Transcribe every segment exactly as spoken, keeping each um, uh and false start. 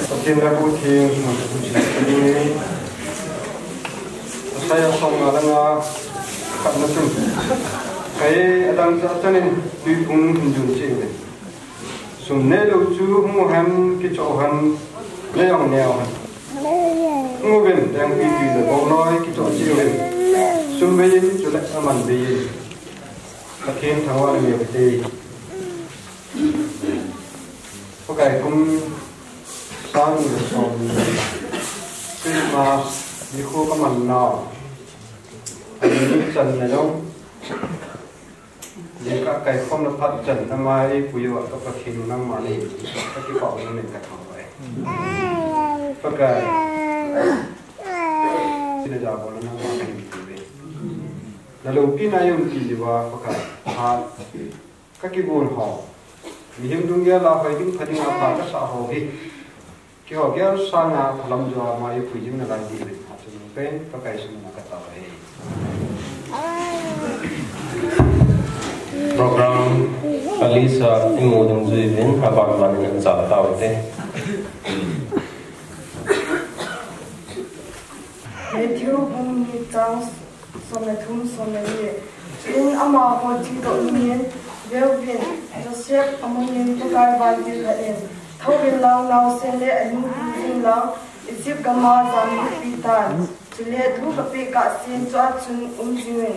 Pathen le Pu Theng, Pu Theng. Isaiah som nga le nga, khatna chun, kei adang cha chanin tuiphung hin jun cheh uve. Sum neilou chu hung uhen, kichoh uhen, nei jong neo uhen. Hung uvin, lengpitwi le bongnoi kichoh cheh uvin. Sum vei in, chule aman vei in. Pathen thangvahna neiuvin te. Pakai kum sang ni le som ni Christmas nikho kaman nau. Ani ni channa jong, lekha kaikhomna phat channa mai puiyu a ka Pathen u nangma nei, kakipah u nangin kathangvah e. Pakai, sina jabolna nangma nei puive. Naloupina jong ti jiuva Pakai. Ha. Kakigon ho, mihem dungjui a hoi ding pha ding a pha kasah ho hi, keiho gel sanga phalam joh a mai pui jing nalai diuvin, achung pen Pakai sung a katao e. Program Alisa imu dungjuiyin, aban ban in acha taute. Matthew bung ni chang Som le thum, som le li. Chuin amaho chedoh ni in, veuvin, Joseph amun in Pakai vantil khat in, thouvin lang, naosen le anu pui jing lang, Egypt gam a jamlut pi tan. Chule thu kapeh kahsen chua chun um jingin.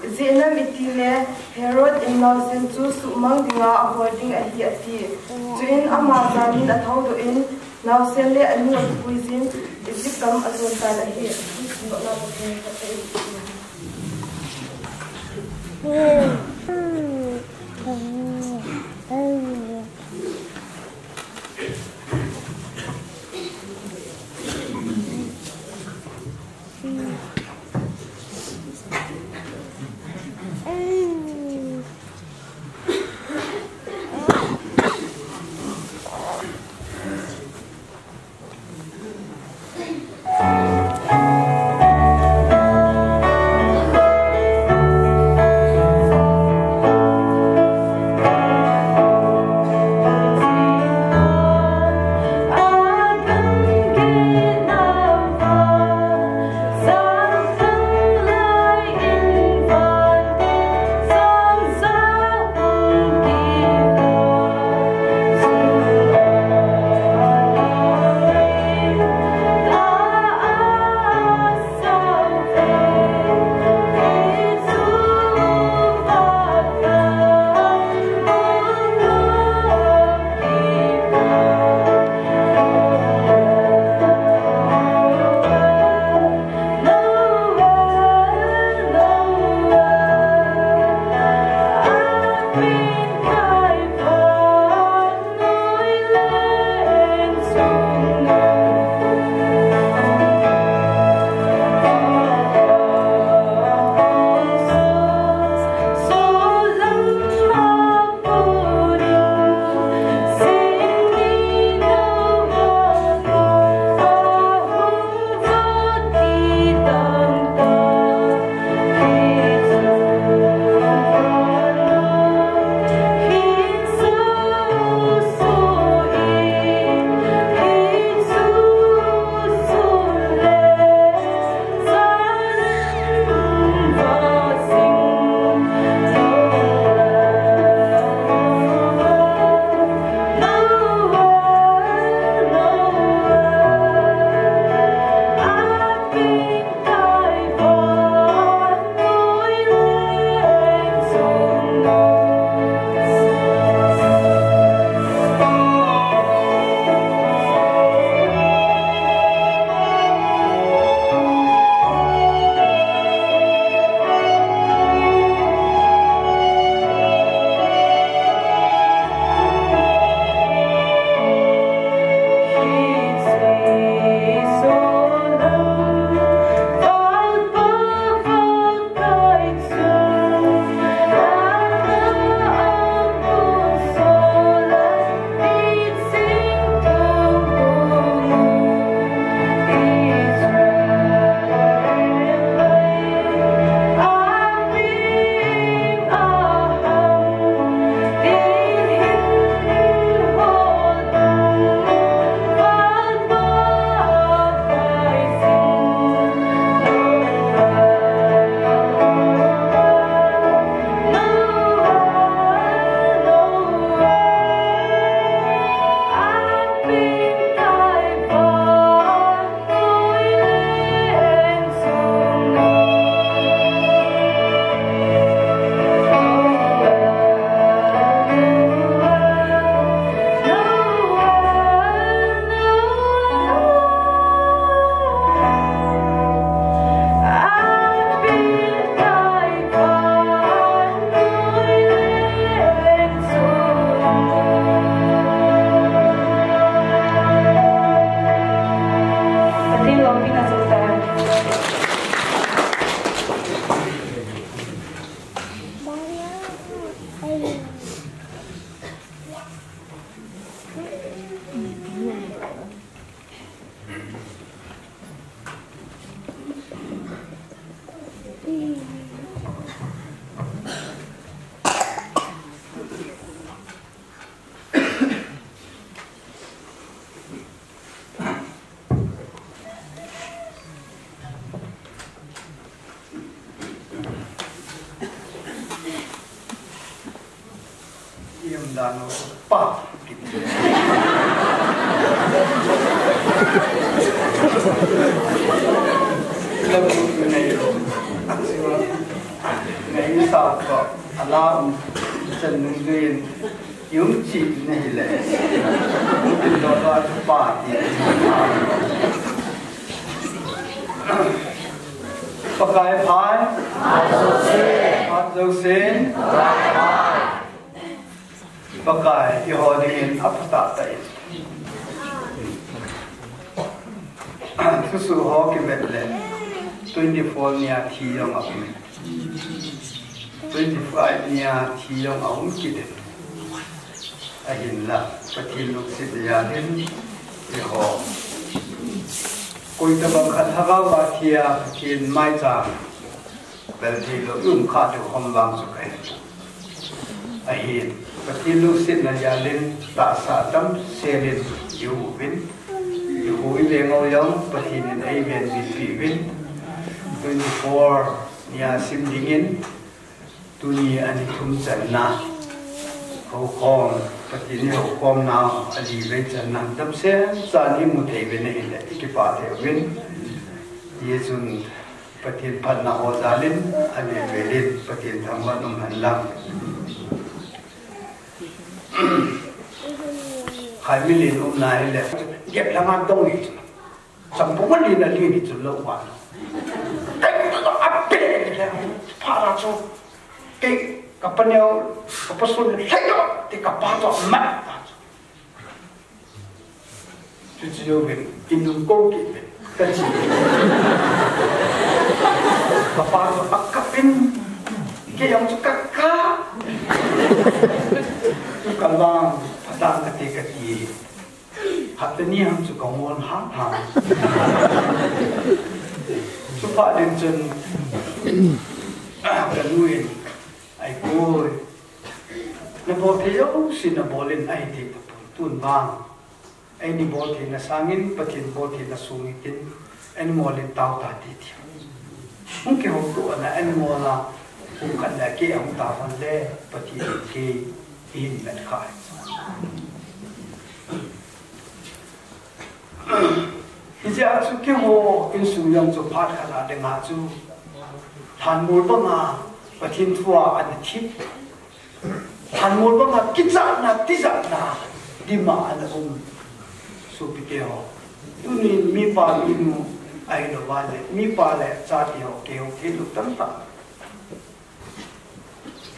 Ijeh inem itile Herod in naosen chu suhmang dinga ahol ding ahi ati. Chuin ama jamin athoudoh in, naosen le anu akipui jin, Egypt gam ajon tan ahi. Pa. Labu nei lo. Nei sa ko. Ala um. Chan nung duin. Yung chi nei le. Yung lo lo pa ti. Pakai phai. At Josin. At Josin. Pakai, eiho dingin aphatah tah in. Thusoh ho kivet le, twenty-four nia thi jong aum. Twenty-five nia thi jong aum kit in. Ahinla, Pathen lungset jal in, eiho. Koitabang khat lhagao a thi a, Pathen maicham. Bel thei lou, i um kha diu khom vang chu kahe. Ahin, Pathen lungsetna jal in, tahsa damsel in, i um uvin. I hu i veng u jong, Pathen in eivenbit peh uvin. Twenty-four nia sim dingin, tuni ani thum channa. Houkhom, Pathen in houkhomna, ali vei channa, damsel chan i mu thei uvin ahile, i kipah thei uvin. Hichun, Pathen phatna ho jal in, avel vel in, Pathen thangvah in um hen lang. Khai milen umna hile, gep langa dong hi chu. Champung a len a len hi chu lou va. Kai ka a pe le, pha la chu. Kei ka paneo, ka pasun le, hlei lo, ti ka pa chu mat ta chu. Chuche jouvin, in nung kou kit uvin. Ka chi. Ka pa chu akap in, kei jong chu ka kap. Chu ka lang, phatah kati kati. Hapta ni ham chu ka ngol ham ham. Chuphat in chun, ka nu in, ai poi. Na bol thei jouse na bol in ahi thei tapoi. Tun vang. Eini boltheina sangin, Pathen boltheina sung hitin, eini ngol in tao ta ti ti. Hung kihoutoh ana eini ngol a, hung khat le kei ahung tao hon le, Pathen in kei eihin vet kha. Hijeh a chu keiho insung jong chu phat khat a dinga chu, lhanmol banga, Pathen thu a ana thip. Lhanmol banga kichatna, tijatna, dima ana um. Sopite ho. Tuni mipa minu ahilouva le, mipa le chate ho, keiho, keiho tamtah.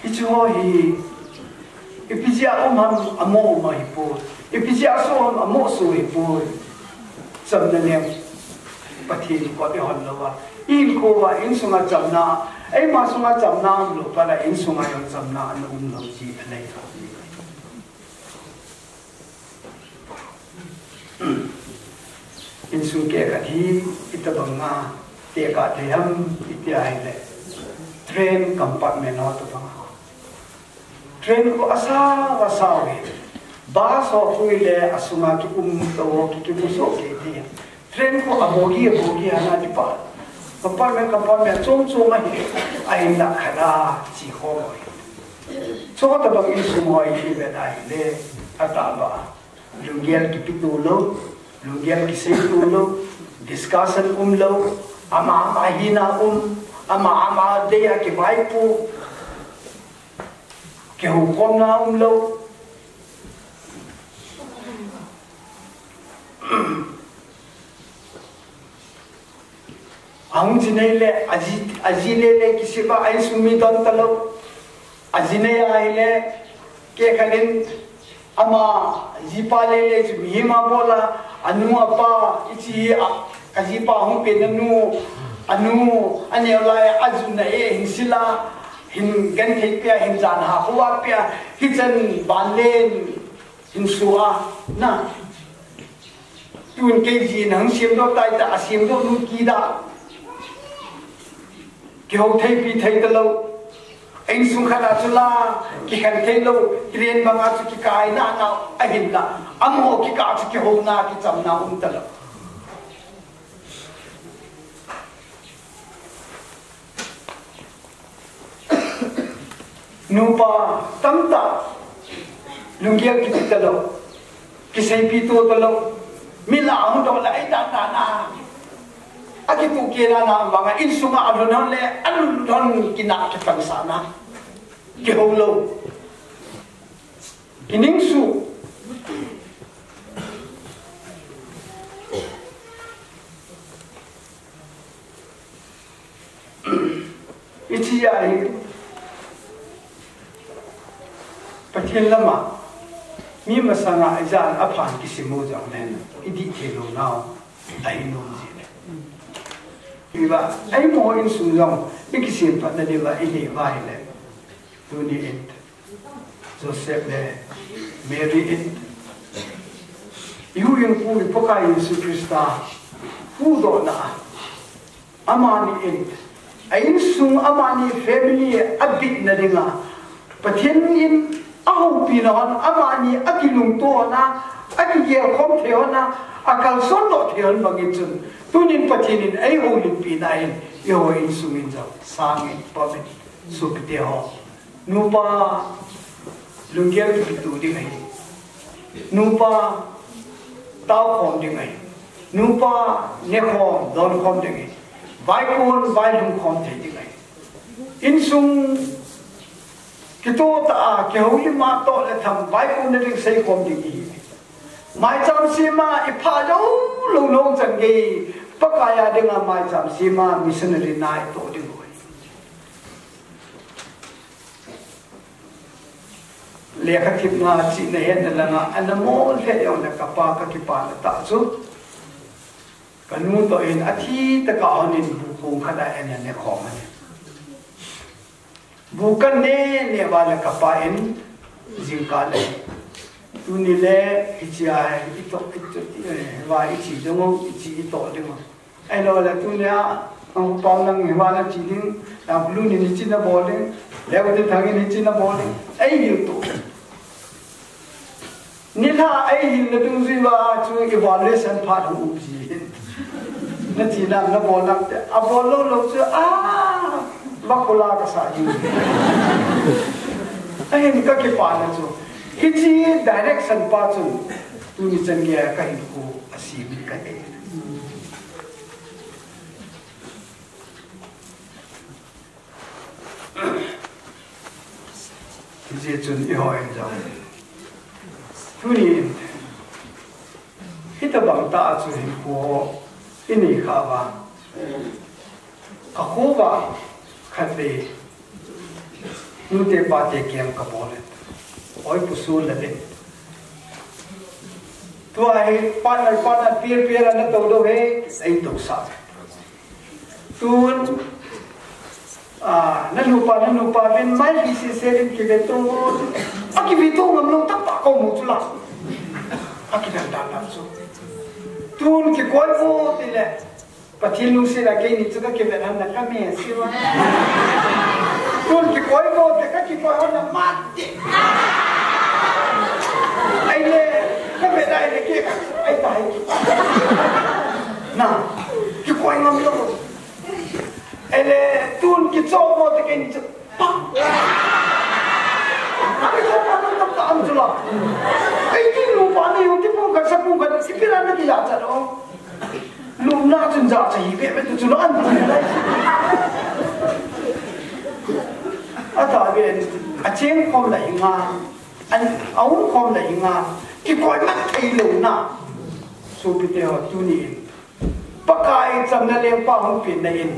Hiche ho hi, ipi jeh a um ham amo um ahipoi. Ipi jeh a so ham amo so ahipoi. Chamna nem. Pathen kot i hon louva. Inkhouva, insunga chamna, eima sunga chamna umlou phat a insunga jong chamna ana umlou ji anei. Insung keh khat hi, itobanga tekah thei ham, iti ahile. Train compartment ho tobanga. Train khu asao asao hi. Bus ho khu ile asunga ki um to ho ki kimu soh kei thei. Train khu abogie abogie ana dipah. Compartment compartment chom chom ahi. Ahinla khat a chi khom ahi. Chutobang insung ho hi ivet ahile. Atahbeh a. Lunggel kipeto lou. Lunggel kiseito lou. Discussion umlou. Ama ama hina um. Ama ama dei a kivaipo. Kihoukhomna umlou. Ahung chinei le, aji, aji lele kisei ba, a insung mi don talou. Aji nei ahile, kei khat in, ama, jipa lele chu mihem a bol a, anu apa, ichi a, kajipa hung pen anu, anu, aneo lai, ajun na e, hin sil a, hin genthei pia, hin jan ha, khovah pia, hichan ban len, hin so a, na. Tun kei jin hung semdoh tai ta, asemdoh nu kida. Kihou thei pi thei talou. Insung khat a chu la, kikhen thei lou, train banga chu kikai nana, ahinla. Amaho kikah chu kihouna, kichamna um talou. Nupa tamtah Lunggel kiti talou, kiseipi to talou, mi lah a hung doh le, ei dan dan a, akituh kei dan a, vang a insunga alhun hon le, alhun hon kinah kipansahna, kihou lou, kiningsuh. Hiche a hi Pathen lama mi masanga ijat a phan kisim u jong le idih thei lou nau ahi nom jeh le. Hiva, eiho insung jong ikisemphatna diuva inei uva ahile, tuni in Joseph le Mary in, ihuhhingpu i Pakai Jesu Christa huhdohna a, amani in, a insung amani family abitna dinga, Pathen in ahoupina hon, amani akilungto hon a, akigelkhom thei hon a, akalson doh thei hon bang in chun, tunin Pathen in eihoulimpina in, eiho insung in jong sang in, pom in, sopite ho. Nupa lunggel kipeto ding ahi. Nupa taokhom ding ahi. Nupa nekhom, donkhom ding ahi. Vaikon, vailhung khom thei ding ahi. Insung kitoh tah a, kihoulim a toh le tham, vaikon na ding seikhom ding ahi. Maicham sema ipha jou lou lou chan gei, Pakai a dinga maicham sema missionary na itoh ding ahi. Lekhathemna chihna hetna langa ana mol lheh jongle kapa kakipana tah chu, kanu toh in athi tah a hon in bu kong khat a ana nekhom ahi. Bu kaneh neh uva le kapa in jingkah le, tuni le hiche a itoh, itoh, hiva iche ding u, hiche itoh ding u. Ahilou le tunia, Angpau nang hiva nache ding, Tangkhul in hiche nabol ding, Leutinthang in hiche nabol ding, eihil to. Nilhah eihilna dungjui uva chu evaluation phat hung um ji hin. Nache nam nabol nam te, abol lou lou chu, a, vakhola kasa ji. Ahin kakipana chu, hiche direction pa chun, tuni chan geiya kahinkho asem in kahe. Hijeh chun eiho in jong, tunin hitobang tah a chu hinkho inei khah uva, kakho uva khatvei nute pate camp kabol in, oi pusu la le, tua hi partner, partner, peer, peer a natou lou hi, eitousah. Tun, a, nanupa, nanupa uvin mai hi sese uvin kiveto. Akiveto ngam lou tamtah kamu chu la. Akidan dan dan chu. Tun kikoi vo tile, Pathen lungset a keini chu kakivet hon na kame siva. Tun kikoi vo te, kakikoi hon na mati. Ahile, kavet ahile ke, ai tai. Na, kikoi ngam lou. Ahile, tun kicho mo te keini chu. Pa. Ai, pa, pa, pa, pa, am chu la. Ai, ti nu pa ni, ti pung khat, sa pung khat, ipi ra na kija cha lo. Lupna chun ja cha hi ve ve tu chu lo an. Ata ve, acheng khom la hi nga. An, aum khom la hi nga. Kikoi man thei lou na. Sopite ho tuni in. Pakai chamna lengpa hung penna in,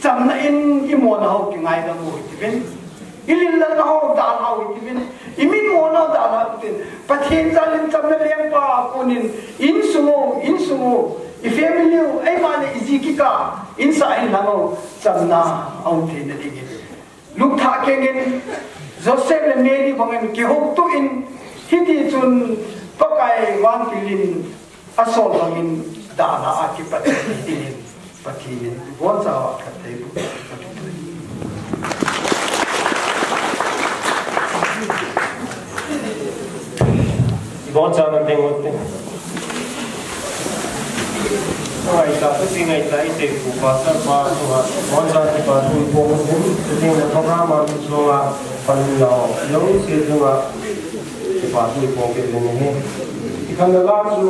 chamna in imona ho kingaidam u hitiuvin, ililna ho dalha u hitiuvin, imitmona ho dalha u hitin, Pathen jal in chamna lengpa a konin, insung u, insung u, i family u, eima le iji kikah, insah in lang u, chamna aum theina dingin. Lungthah kengin, Joseph le Mary bangin kihoutoh in, hiti chun Pakai vantil in asol bangin dalha a kipat dingin, Pathen in ibonchauva phatthei boh. Ibonchauvin ding u hite. Ngaita, tuti ngaita, ite pu pastor pa, tua, boncha ti pa, tu po, tu, tuti na program a, tu, a, pan lo, lo, se, tu, a, Kipa thu i phong kit le ni he. I khan la chu,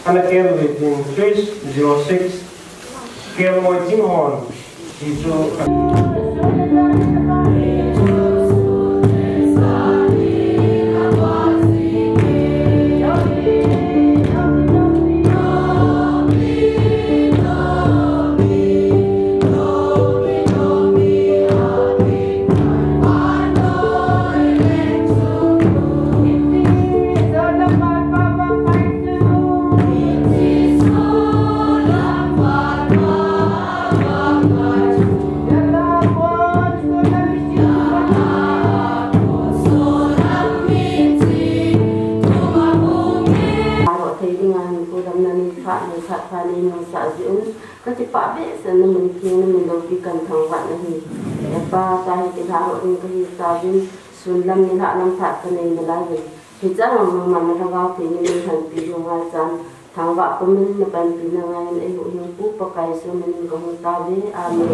ana kel le tin, three zero six, kel moi tin hon, ti chu. Aro thei dinga hin kudamna nei pha, nei pha pha nei nung sa ji un. Ka ti pa be sa na mun thing na mun lo pi kan thang vat na hi. E pa ta hi ti ha ro ding ka hi ta din sun lam ni ha lam pha ka nei na lai ve. Hi cha nang nang man na lhagao thei ni nei han pi lu ngai chan. Thangvah pumin na panpina ngaiyin eiho hing Pu Pakai Jesu minin kahung tauve. Amen.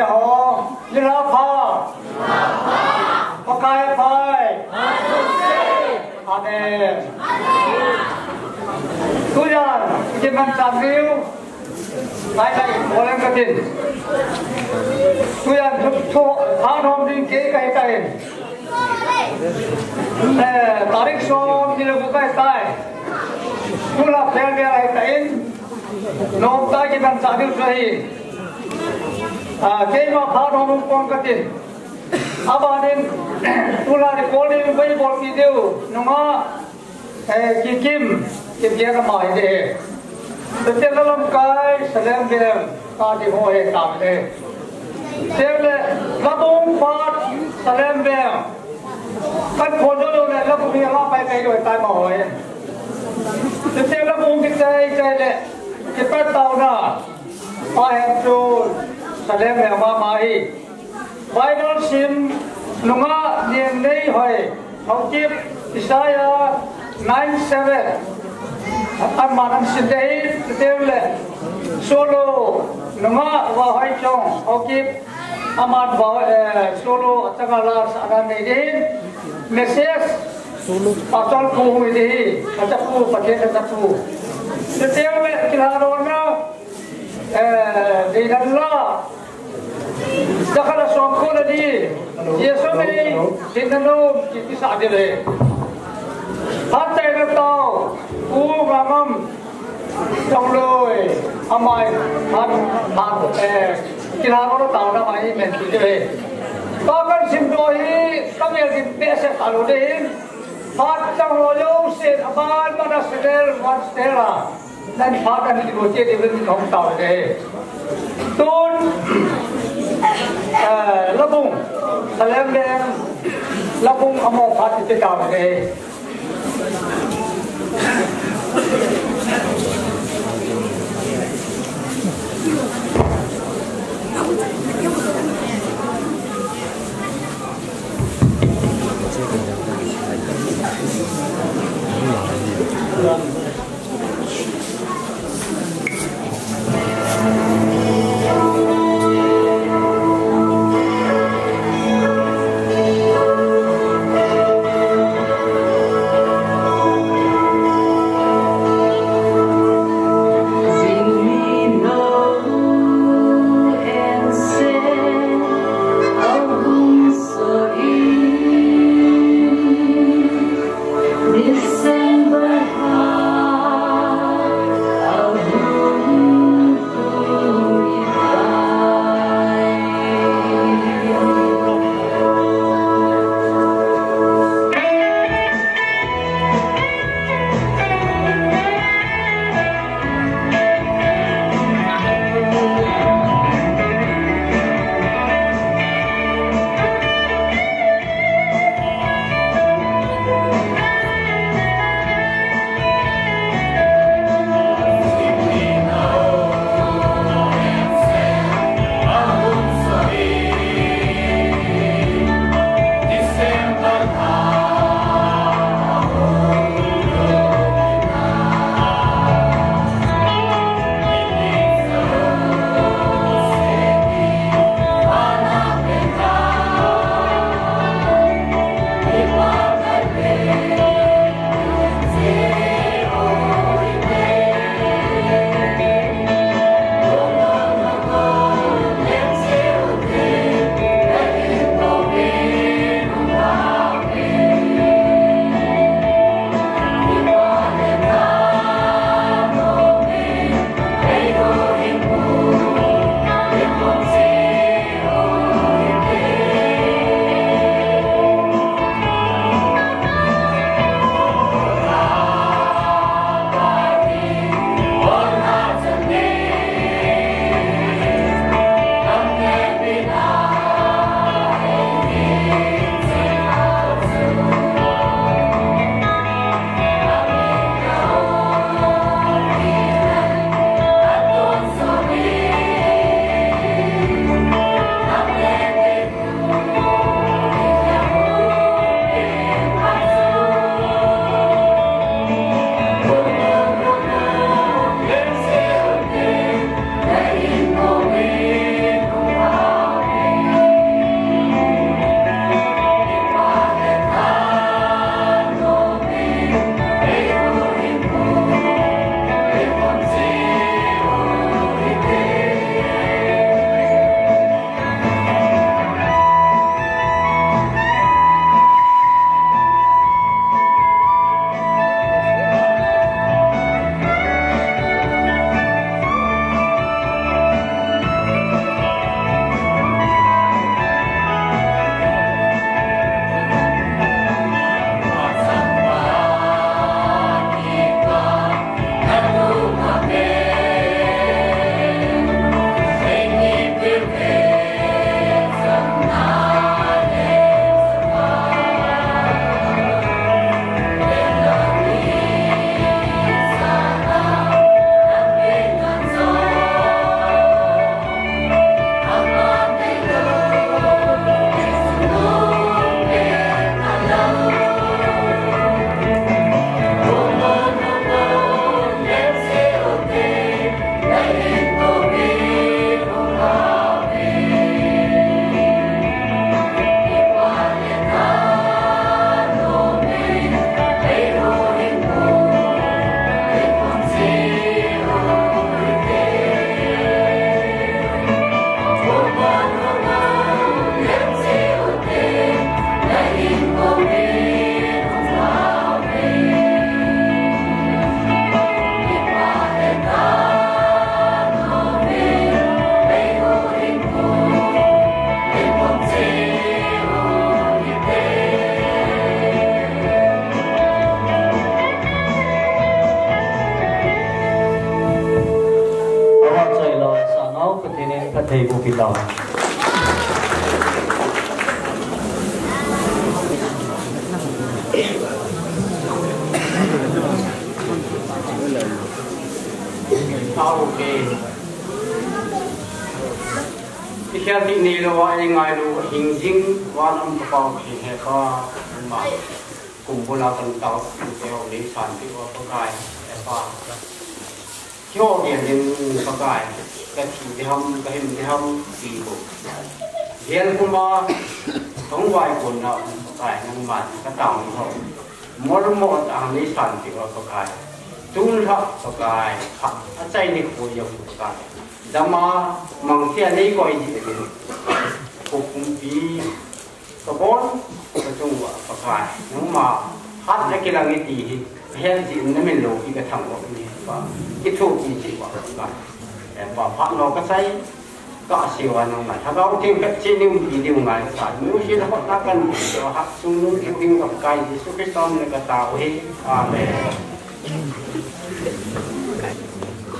Ho, nilhah pha. Pakai phai. Amen. Tujan, kiman cham diu. Pai pai, bolen katin. Tujan, thu, thu, phat hom ding kei kahi tai. Eh, tarik som ni le gup ahitai. Tulai pher bel ahitai. Nomtah kiman cham diu chu ahi. Ah, keima phat hom pon katin. Abanin, tulai recording vai bolpi diu. Nungah, eh, Kikim, Kikim ama hi de. Tete lamkai, Salem Veng, ka di ho he ta de. Tele, Labung phat, Salem Veng. Kan phojo jo le, Labung hi la pai kai jo tai ma ho he. Tete Labung kichai, chai le, kipat tauna. Pa hem chu, Salem Veng ama ma hi. Bible sim nungah Nianneihoi, Haokip, Isaiah nine seven. Aman asim ding ahi, tete le. Solo nungah Vahoichong, Haokip, aman Vahoi, eh, solo achanga la sa anan nei ding. Message, Pastor Pu hung hi ding ahi, achapu, Pathen achapu. Tete le, kilharona, eh, deidan la. Dakhala som ko le ni. Jesu min in, dinna nom, ki, kisa ding ahi. Phat chaina tao, U Ngangam, Chongloi, amai, phat, phat, eh, kilharona tao na mai men ki ding ahi. Tua kasim doh hi, kamel ki pese talo ding. Phat chang ho jouse, aban mana sedel, wan sedel a. Nan phat kan ti bo che ti ben kong tao de. Tun, eh, Labung, Salem Veng, Labung amo phat ti tao de. Pathen in phatthei boh peh tao. Tao ke. I khel ding neilou a, i ngailou a hing jing, van um Papa Pathen, he Pa, ama kum bul a kan tao, te o nei san ti o Pakai, he Pa. Kio dia lim Pakai, ka thi ding ham, ka him ding ham, ti ko. Gel kuma, thong vai kun na Pakai, nangman ka tao ho. Mol mo ta nei san ti o Pakai. Tun ha Pakai, ha, achai ni ko yo Pakai. Dama, mang sia nei koi di de. Ko kumpi, ka bon, ka chung uva Pakai, nangma, hat na kilang i ti hi, hen ti na min lo, i ka thang uva ni, Pa, i thu i ti uva Pakai. E Pa, phat lo ka sai, ka siu a nangma, Lhagao Theng pet chi ni um ti diu ngai sa, nu si na hot na kan, so hat sung nu i hing ka Pakai, Jesu Christa min ka tao hi. Amen.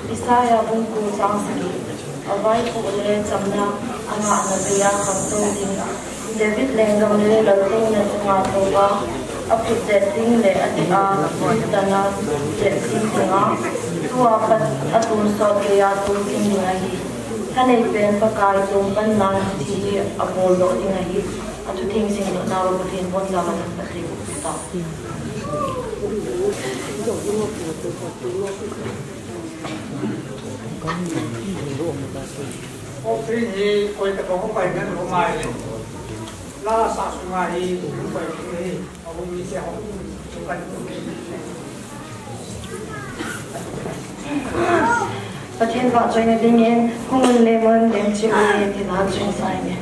Isaiah bung ko chang sagi. Avaipoh le chamna angahna beiya khamtou ding, David lenggam le laltouna chunga touva aphutdet ding le adeh a, atana chetjing dinga, tua pat atonsot geiya tou jing ding ahi. Thanei pen Pakai tongpanna hiche hi aboldoh ding ahi. Athutheng simdohna uva Pathen bon jal a thangvah thei boh peh tao. Offering hi koi tabang ho pai ngan lo mai le. La sa sunga hi, koi hi, ahung mi se ho. Pathen vahchoina dingin, hung un le mun, lengchih un le, tina chun sai ne.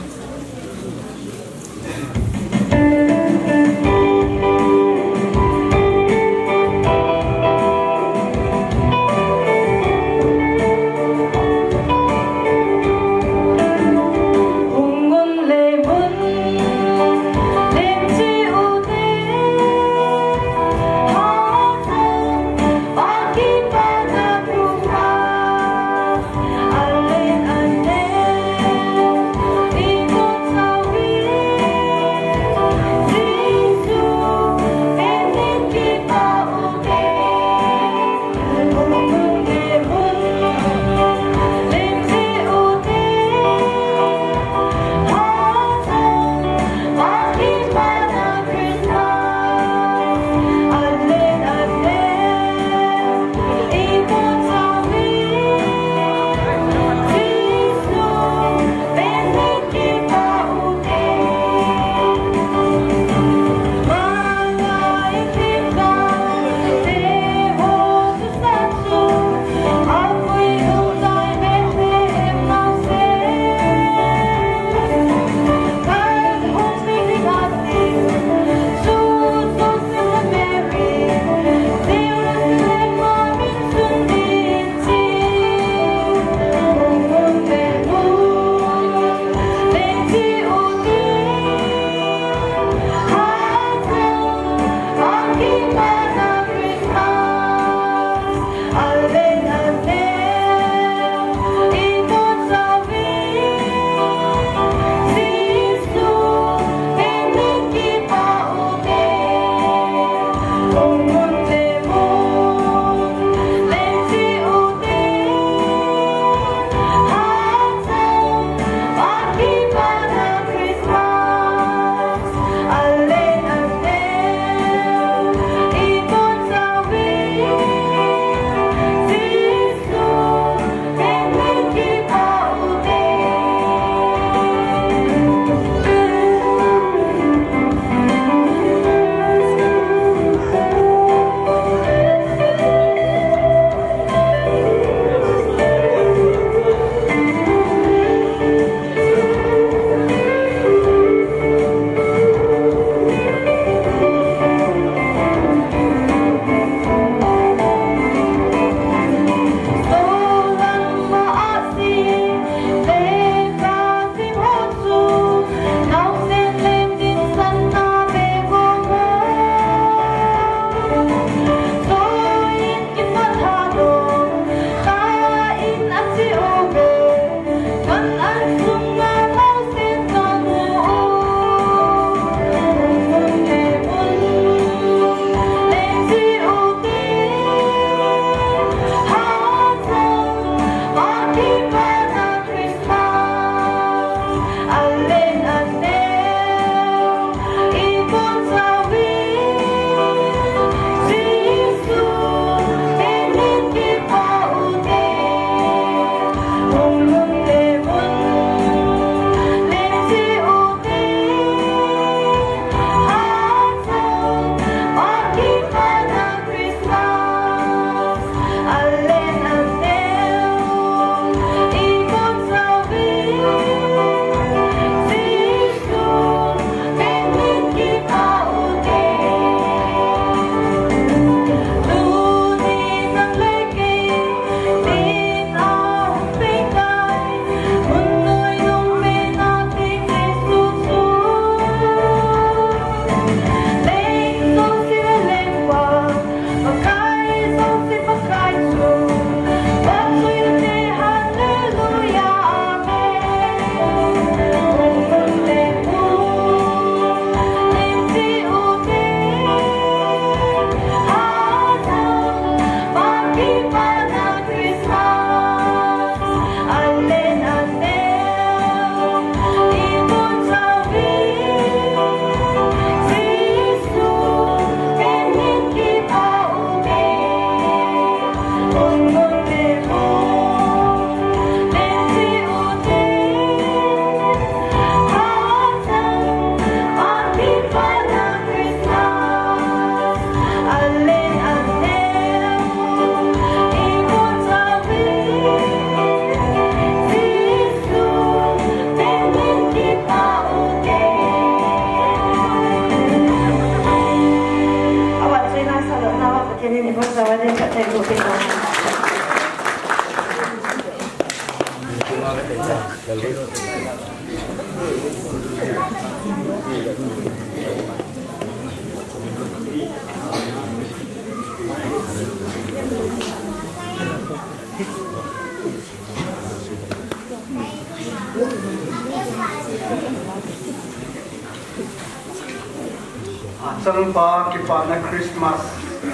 Achangpa kipana Christmas,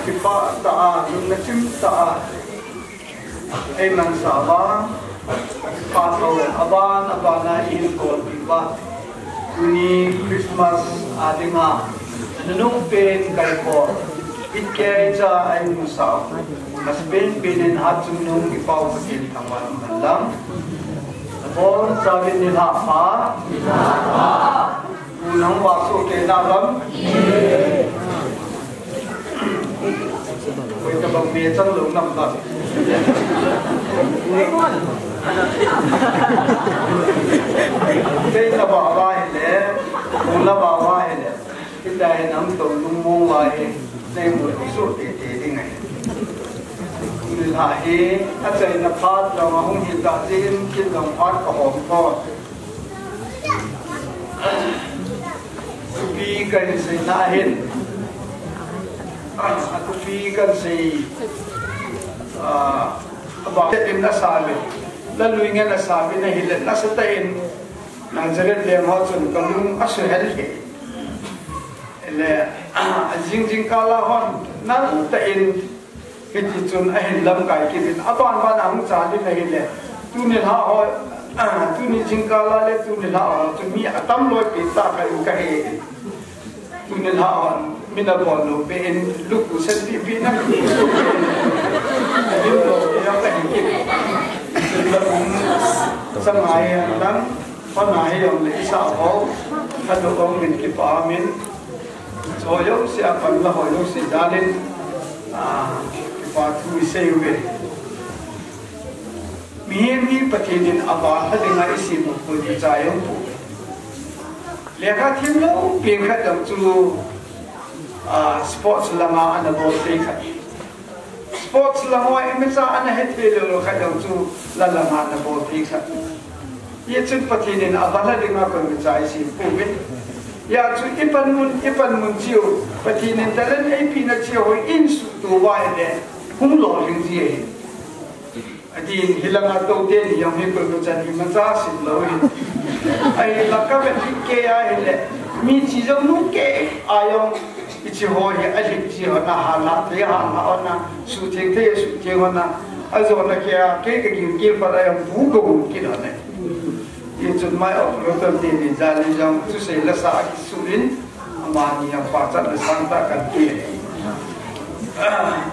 kipah tah a, lungna chim tah a, eimansah uva, phatthei aban aban a eihin kolpeh uva, tuni Christmas a dinga, nunung pen kahi kho, itkeicha eimusah u, masapen pen in hatchungnung kipau Pathen thangvah in umhen lang. Nabonchauvin nilhah pha. Nilhah pha. Pu nang va soh kei na lam. Koi tabang me chang lou nam ba. Kei na ba va hi le, pu na ba va hi le. Kei ta hi nam to lung mong va hi, nei mu soh tete ding ahi. Nilhah hi, achaina phat jong ahung hi ta jin, kin jong phat kahom pon. Thupi kahin seina hin, a thupi kahin sei, a, aba in asah le, Lalui ngen asah in ahile, nasatah in Nazareth leng ho chun kalung asuhel e. Le, a, ajing jingkah a hon, nasatah in Hiti chun ahin lamkai kit in, aban ban a hung chal in ahile, tuni lha ho, tuni jingkah a le tuni lha ho chu mi atam loi pi tah khat in kahe. Tuni lha ho, mi nabol lou pi in, lukhu sen pi pi na. Ahin lou pi a kahe kit. Tun la um, sanga hi ang lang, pan a hi ang le isa ho, khat lou ong min kipa min. Cho jouse a pan la ho jouse jal in, a, kipa thu isei uve. Mihem hi Pathen in aval lha dinga isem u poi ti chai um poi. Lekha themlou pen khat jong chu, a, sports langa ana bol thei khat. Sports lang hoa imacha ana hethei lou khat jong chu la langa ana bol thei khat. Hijeh chun Pathen in aval lha dinga koimacha isem pouve. Hijeh chun ipanmun, ipanmun cheh u, Pathen in talent eipeh na cheh u hi isuhto uva ahile, hung lolhing ji ahi. Adin hilanga tou teni jong hi koimachan imacha sim lou ahi. Ahinla kavet kei ahile, mi cheh jong nung kei a jong, Hiche ho hi alhip ji hon a, hal lha thei hal lha hon a, suhtheng thei suhtheng hon a, ajona kei a, kei kagingkil phat a jong bu kaum kit hon e. Hichun mai operator teni jal in jong thusei lasa akisuh in, amani jong pachatna sangtah kahin pe.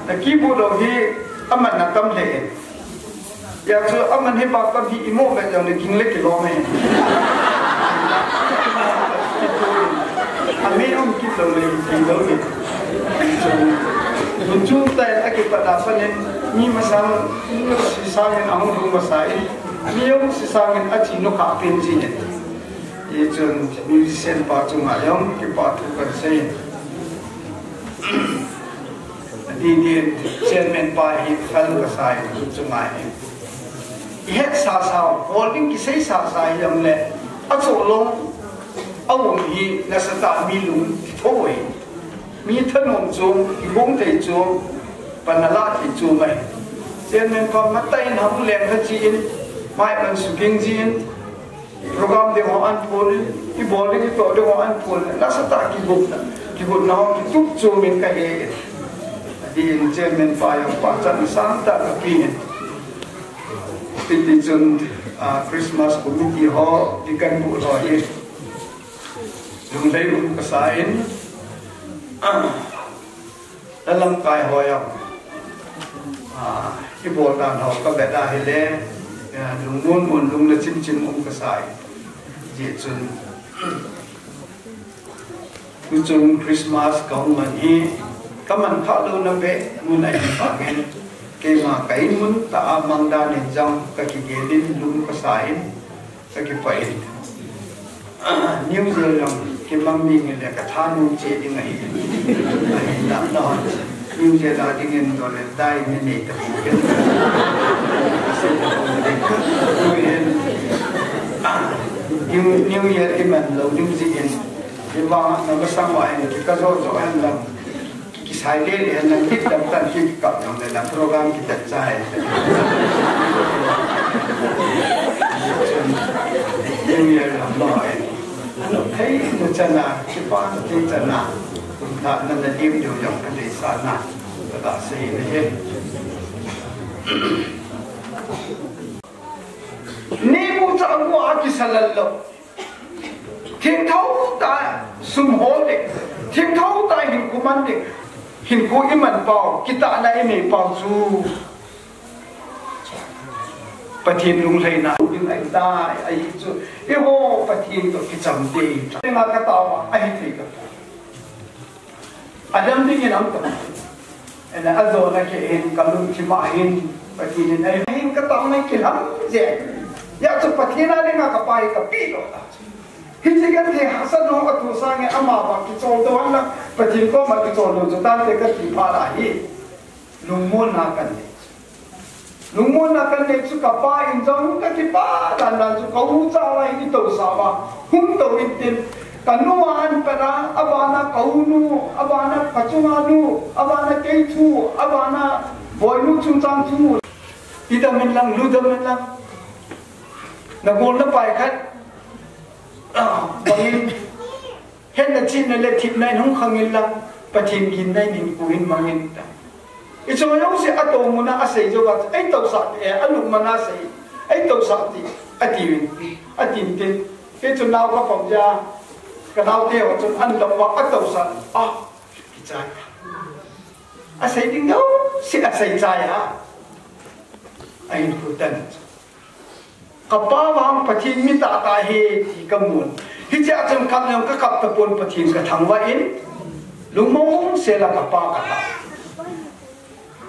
Na keyboard ho hi aman atam lheh e. Hijeh chun aman hi bak tam hi imo vet jong le ging le kilom e. Amei um kit lou le thei lou e. Chun, chun tah in akipat a pat in mi masang, mi jouse sangin ahung lhung masa in, mi jouse sangin ache nukhah pen ji e. Hichun musician pa chunga jong kipa thu kahin sei. Adin din chairman pa hi phal kasa e, chunga hi. Ihet sasa u, bol ding kisei sasa hijongle, achoh lou, aum hi nasatah a mi lung kitho e. Mi thanom chu, kigong thei chu, pan alah thei chu mai. Chairman pa matah in hung leng kha ji in, mai pan suging ji in, Program ding ho ahin phon in, ibol ding itoh ding ho ahin phon in, nasatah a kigotna, kigotna ho kitup chom in kahe. Adin chairman pa jong pachatna sangtah kape in. Hiti chun, ah, Christmas committee ho, deacon bu ho hi lunglhai um kasa in, ah, La lamkai ho jong, ah, ibol dan ho kavet a hile, ah, lungmon mon, lungna chim chim um kasa e. Hijeh chun, tuchung Christmas kahung man hi, kaman khah louna beh mun ahi vangin, keima ka in mun tah a mang dan in jong kakigel in lung kasa in, Kakipah in. New Year jong kimang ding le kathanom cheh ding ahi. Ahinla, New Year a dingin dol le dai ni nei tapou. Tuhin, New, New Year iman lou ding jeh in, ivang na masang uva hin kikajo jo hen lang, kisai le le hen lang, kidam tan kikap lang le lang, program kitat chai. New Year lang lou hen. Ano, hei, mu chana, kipa, ti chana, na, na, na, dim, dim, dim, ka dei sa na, ka da sei na he. Ni mu cha mu a kisa lal lou. Thengtho tah sum hol ding. Thengtho tah hinkho man ding. Hinkho iman pau, kitahna inei pau chu Pathen lunglhaina ding ahitai, ahi chu. Eiho Pathen toh kicham ding. Tenga ka tao a, ahi thei ka. Adam ding in am ta. Ela ajona kei hin kalungthim a hin Pathen in ei hin ka tao nai kilham je. Hijeh chun Pathen a dinga ka pa hi ka pe lou ta. Hiche ka ti hahsat lou a tu sang e ama ba kichol doh a Pathen koma kichol lou chu tante ka ti pha la hi. Lungmonna kan nei. Lungmonna kan nei chu ka pa in jong ka kipah dan dan chu ka u cha lai i tousah uva. Hung tou in tin ka nu a an pat a, abana ka u nu, abana ka chunga nu, abana kei thu, abana boinu chungchang thu. Idam in lang, ludam in lang. Na gol na pai khat. Ah, bangin. Hetna chihna le thepna in hung khang in lang, Pathen ginna in hinkho hin mang in ta. I choi jouse a toh muna a sei jou a, ei tousah ti, eh, a lungmon a sei, ei tousah ti, ati uvin, ati in tin. Kei chun nao ka pom jeh a, ka naote ho chun an lam uva a tousah, ah, kichai. A sei ding jouse a sei chai a. A hinkho tan. Ka pa vang Pathen mi tahtah ahi ti ka mun. Hichea chun kap jong ka kap tapon Pathen ka thangvah in. Lungmong sela ka pa ka ta.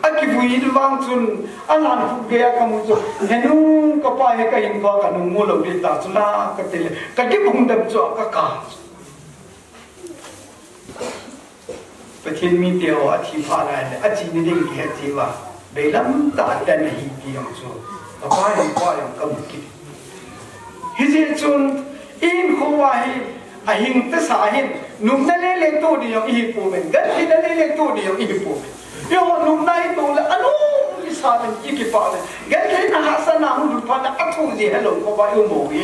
A kivui in vang chun a lan phu gei a ka mu chu. Henu ka pa hi ka hinkho ka nung mu lou ding ta chu la ka ti le. Ka kibung dam chu ka ka. Pathen mite ho a thi pha lai le, a chi ni ding kihe chi uva. Beilam tah a tan ahi ti jong chu. Ka pa hin pa jong ka mu kit. Hijeh chun, i hinkho uva hi, a hing tasa hin, nopna lele toh ding jong i hi pouve, gentheina lele toh ding jong i hi pouve. Eiho nopna i toh le, a nung i sa le i kipah le. Gentheina hahsatna hung lut phat le, a thoh jeh helou kho uva i um u hi.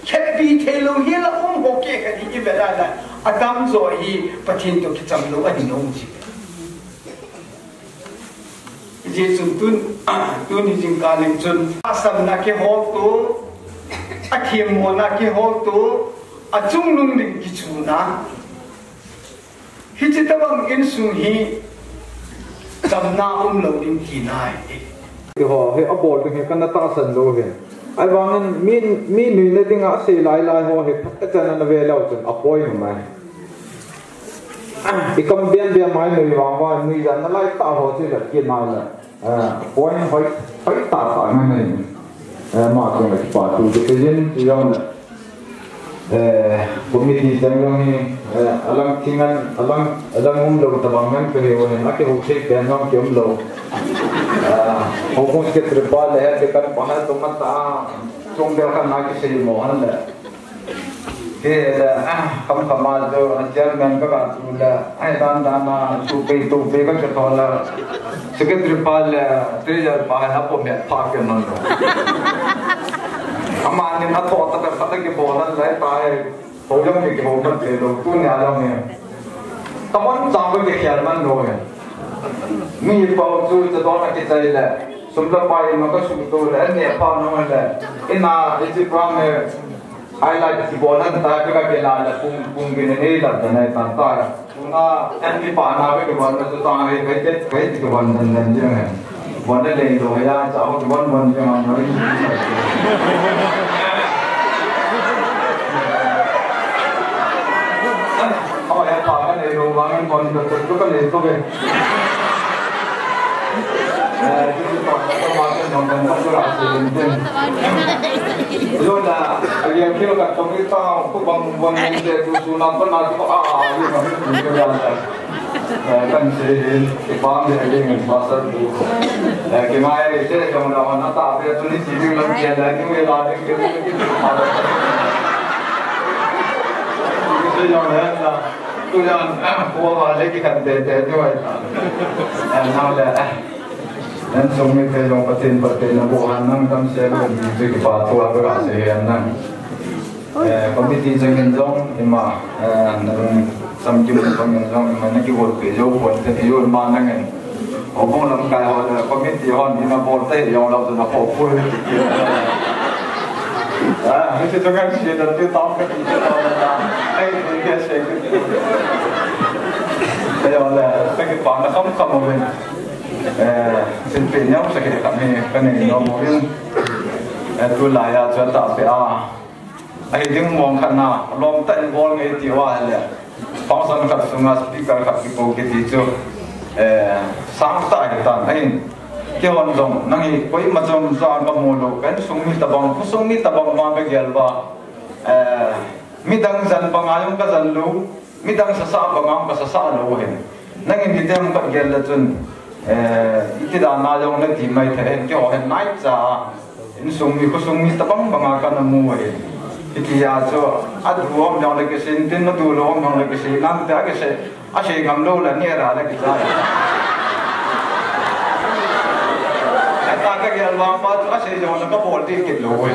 Lheppi thei lou hi la um ho keh khat hi i ve lai lai. Adam jo hi Pathen toh kicham lou ahi nom ji. Hijeh chun tun, tuni jingkah in chun, a samna kihol to, a themmona kihol to, a chungnung ding kichuna. Hiche tabang insung hi chamna umlou ding tina ahi. Eiho hi abol ding hi kana tahsan lou hi. Ahivangin mi, mi nuina dinga asei lai lai ho hi phatechan ana ve leu chun apoi ngai. I kam ben ben mai nui vang vang nuijat nalai tah ho chu la kina la. Eh, point hoi, hoi tah tah ngai ngai. Eh, ama chunga kipathu kati jin, ti jong le. Eh, committee chang jong hi, eh, alang thingan, alang, alang umlou tabang ngan kahe uve, akihou thei pen jong kiumlou. Eh, houbung secretary pa le, head deacon pa le, tu mata, chung bel khat na kisei mo han le. Kei le, ah, kam kam a chu, a chairman ka ka tu le, ai dan dan a, tu pe, tu pe ka ke to le, secretary pa le, treasurer pa le, apo me pha ke non lo. Amani na tho ta ka ta ke bolan le, ta e, ho jong ke ke ho man te lo, tu nia lo me. Ka mon chang ke ke khial man lo e. Mi pa chu, cha don a ke chai le, sum la pa e ma ka sum tu le, ne pa no le, ina, e chi pa me, Highlight kibol han ta, ka kila la pung, pung gin nei la ta nai tan ta. Tuna M P pa na ka kibol na tu ta ngai, kai te, kai te kibol dan dan jeng hai. Bon na le lo ya, cha ho kibol bon jeng ham nai. Aw ya pa ka le lo, wa ngan bon ka tu ka le to ke. Eh, tu tu pa ka ma ka nong kan ta tu la se den den. Lo na, a liang kilo ka tong i ta, ko bang bang bang de tu su na pa na tu a a, a, yo ka mi tu ka ya ta. Eh, kan se hin, ke bang de a liang in pa sa tu. Eh, ke mai re se jong da na ta pe tu ni si ding lam ke da ni me la de ke. Jong le la, tu jong, ah, ko va le ki kan te te ni wai ta. Ah, nang le, ah. Nan sung mi te jong Pathen, Pathen na bu han nang tam se lo ni tu ki pa tu a ka se han nang. Eh, committee jong in jong, ima, eh, na rung sam ki mu jong in jong, ima na ki wol pe jo pon te jo ma nang en. Houbung lamkai ho le committee hon ina bol te jong lou chu na kho pui. Ah, mi se to kan si da tu tong ka ti te to da. Ai, ti ke se ke. Te jong le, ta ki pa na kham kham mo ven. Eh, sin pe nyau sa ke ka mi ka nei no mo ven. Eh, tu la ya cha ta pe a. Ahi ding mong khat na, lom tah in bol ngai ti uva ahile. Function khat sunga speaker khat kipo kiti chu, eh, sang tah ahi tan. Ahin, keihon jong, nang hi koima chom cha kamu lou, ka insung mi tabang, khosung mi tabang vang kagel uva, eh, midang jan banga jong kajan lou, midang sasa banga jong kasasa lou ahin. Nangin hitia khat gel le chun, eh, iti dan a jong nati mai thei ahin, keiho hin naicha a, insung mi, khosung mi tabang banga kana mu ahi. Hitia chu, adu um jong le kisei intin, adu lou um jong le kisei, nang te a kisei, asei ngam lou le, ni ra le kisei. Ata kagel vang pa chu, asei jong le kabol ding kit lou ahi.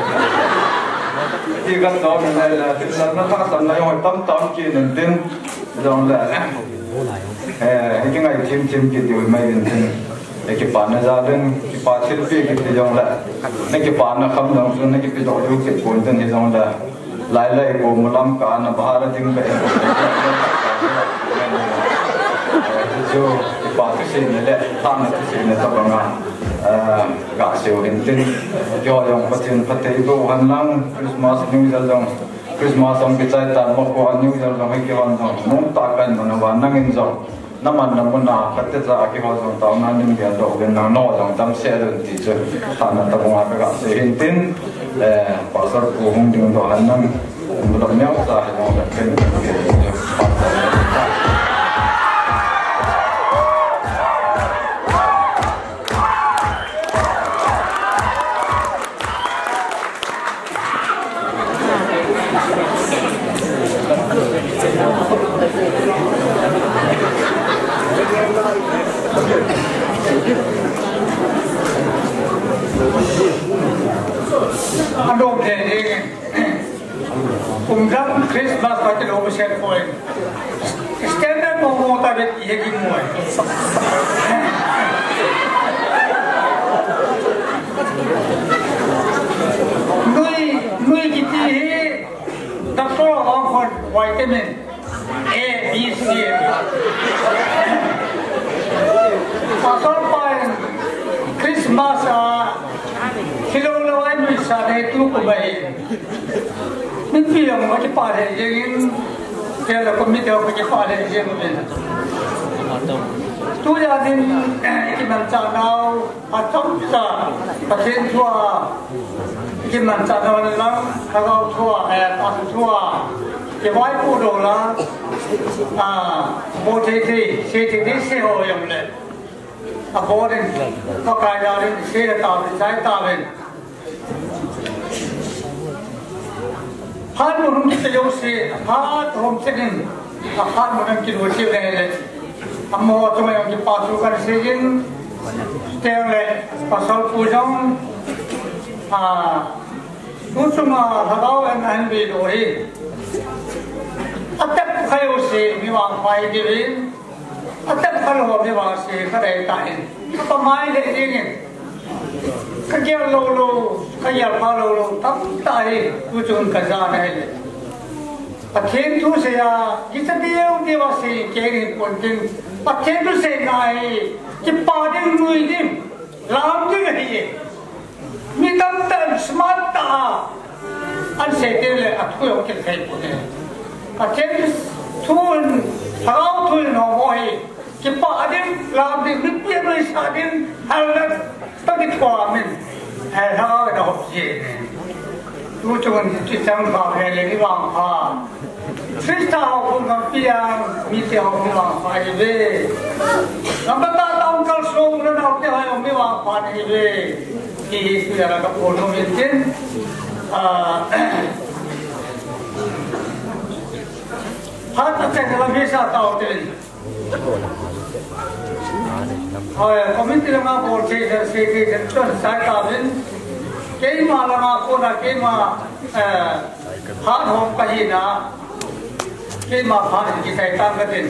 Ti kato le le, ti le na ka san na jong tam tam kit intin. Jong le, eh, kingai thim thim kit diu mai intin. Eh, kipana ja ding, kipa thilpi kit diu jong le. Na kipana kham jong chu, na kipe doh diu kit pon tin hi jong le. Lai lai ko mu lam ka na bahar ding be. Eh, chu kipa thusim le, thana thusim le tabanga. Eh, gasei u intin. Keiho jong Pathen phatthei boh hen lang, Christmas, New Year jong. Christmas jong kichai tan, Makua New Year jong hi kihon jong, nom tah kahin man uva, nangin jong, naman na mun a, khat te cha a kihon jong, taona nin bia doh uvin, nangho jong damsel un ti chu, thana tabang a kaga sei intin, eh, Pastor pu hung ding doh hen lang, bulak neo cha hi jong le ken, ken, ken, Ando ke ni. Kum dang Christmas party lo ko set point. Standard mo mo ta bet ye ki mo. Nui, nui kiti hi doctor of vitamin. A, B, C. Pastor pa in Christmas a, thilou lou a nuisat hi tu kum ahi. Mipi jong kipa thei jeng in, tia le committee jong kipa thei jeng in. Tujan in, eh, kimanchah nau, Atamcha, Pathen thu a, kimanchah nau lang, Lhagao thu a, eh, tahsan thu a, kivaipoh lou la, a, bol thei thei, sei thei thei sei ho jong le. Abol in, Pakai jal in, sei le tauvin, chai tauvin. Phat mun hung kiti jouse, phat hung chet in, aphat mun hung kilut chet le le. Amaho chunga jong kipa thu kahin sei in, teng le, Pastor pu jong, a, tu chunga Lhagao in ahin veidoh hi. Atep kha jouse, mi vangpha hi diuvin, Atep kha lou mi vangse kha dei tan. Kapa mai le ding in. Kagel lou lou, kagel pha lou lou, tamtah hi, tu chun kajan ahi le. Pathen thu sei a, kicha diu diu a sei, kei ni pon tin. Pathen thu seina hi, kipa ding, nui ding, lam ding ahi. Mi tamtah in smart tah a, ahin sei teng le athu jong kithei pon e. Pathen thu in, Lhagao thu in ho mo hi, kipah ding, lam ding, mipi a nuisat ding, hal na, ta kithuam in, eh, Lhagao in ahop ji e. Tu chung in kichang kha he le ni vang kha. Christa houbung kampi a, mite houbung vangpha ihiuve. Lamka town kalsong le naote houbung vangpha ihiuve. Ti hi tujan a kaphong nom in tin. Ah, Lamisa tao tin. Hoi, committee langa bol thei, sei thei, chun sai tauvin. Keima langa kona, keima, eh, phat hom kahina. Keima phat in kisei tang katin.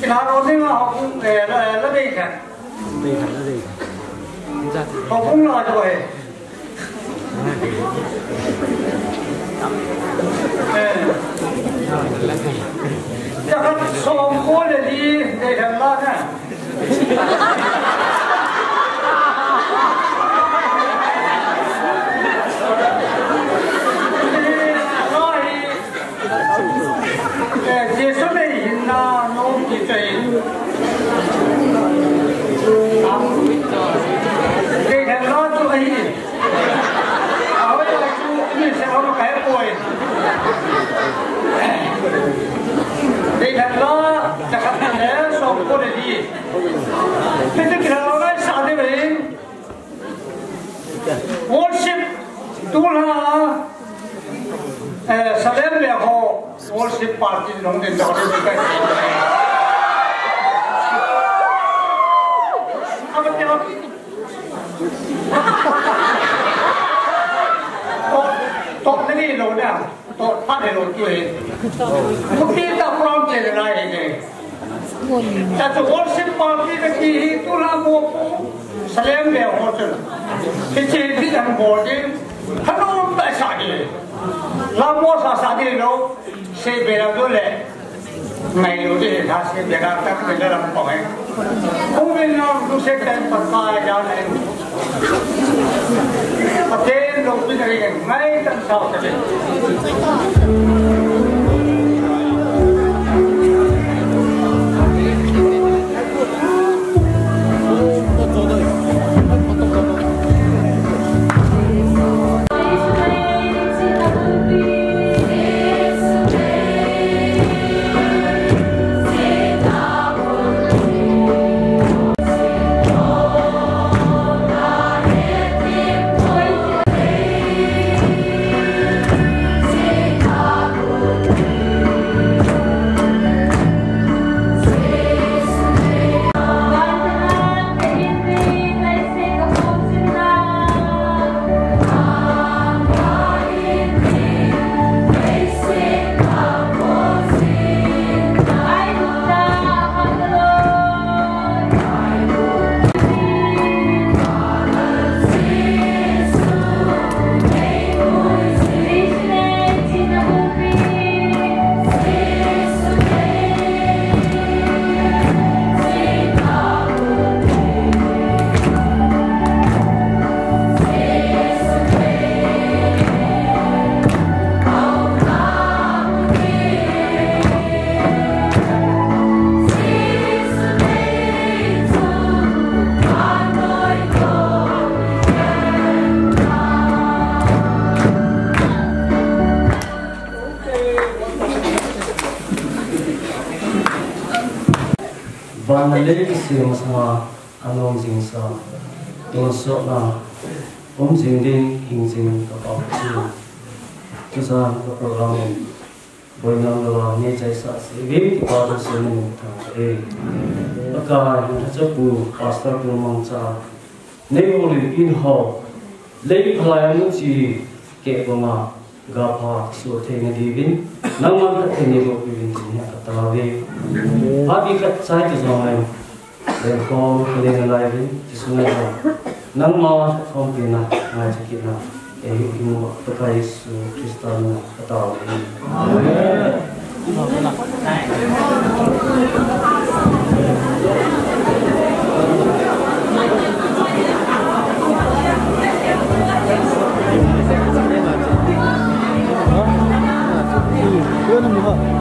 Kila ro dinga hom, eh, la, la dei kha. Houbung la jo he. Eh. Jakhat som ko le li, Deilhen la na. Eh, Jesu nei hinna nom kichai. Deilhen la chu ahi. Ahoi, ahoi chu, mi se hom kai poi. Deilhen la, jakhat le som ko le li. Pete kila ngai sa de bai. Worship, tulha, eh, Salem le ho, worship party nong den dau den kai. Apa dia? Tok, tok ni lo na. Tok phat he lo tu he. Mukti ta prom che le lai he ne. Cha chu worship party kati hi tulha mo pu. Salem le ho chu. Hiche hi dang bol ding. Hanu ta sa ding. La mo sa sa ding lo. Se be la do le. Ngai lo ding, ha se be la ta be la lam ko hai. Ku min no du se kan pa ka ja le. Pathen loupina ngai tah sao tah. Van le lei kisem masanga anom jingsa, tonsotna um jing ding hing jing kapao chu. Tujan ka program in boina um louva neichaisah seh uvin ti pa thusei in thangvah e. Pakai, nangma chapu Pastor pu mangcha, nei houlimpi in ho, lei phalai a muchi keh banga, gapha suhthei na diuvin, nangman phatthei neiboh piuvin tin hi katao uve. Phat khat chai ti jongleng, lengkhom khalei nalai uvin, ti sunga jong nangma lhatkhompi na ngaicha kitna, eiho imu Pakai Jesu Christa mina katao uve. Amen.